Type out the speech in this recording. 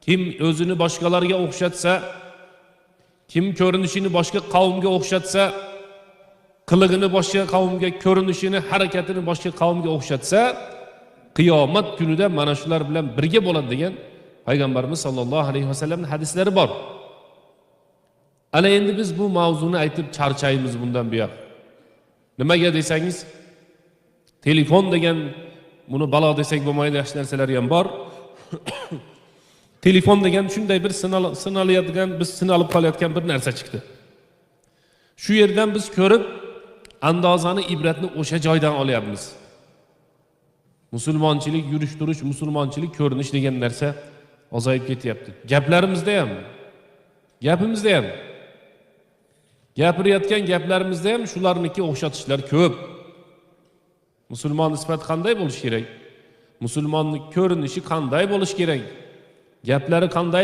Kim o'zini boshqalarga o'xshatsa, kim ko'rinishini boshqa qavmga o'xshatsa, qilig'ini boshqa qavmga, ko'rinishini, harakatini boshqa qavmga o'xshatsa, qiyomat kunida mana shular bilan birga bo'ladi degan payg'ambarimiz sollallohu alayhi vasallamning hadislari bor. Ana endi biz bu mavzuni aytib charchaymiz bundan buyoq. Nimaga desangiz, telefon degan, buni balo desak bo'lmaydi, yaxshi narsalari ham bor. Telefon degan shunday bir sinalayotgan, biz sinalib qolayotgan bir narsa chiqdi. Shu yerdan biz ko'rib, andozani, ibratni o'sha joydan olyapmiz. Musulmonchilik yurish turish, musulmonchilik ko'rinish degan narsa azayib ketyapti. Gaplarimizda ham, gapimizda ham, gapirayotgan gaplarimizda ham shularniki o'xshatishlar ko'p. Musulmon sifati qanday bo'lishi kerak? Musulmonning ko'rinishi qanday bo'lishi kerak? Gaplari qanday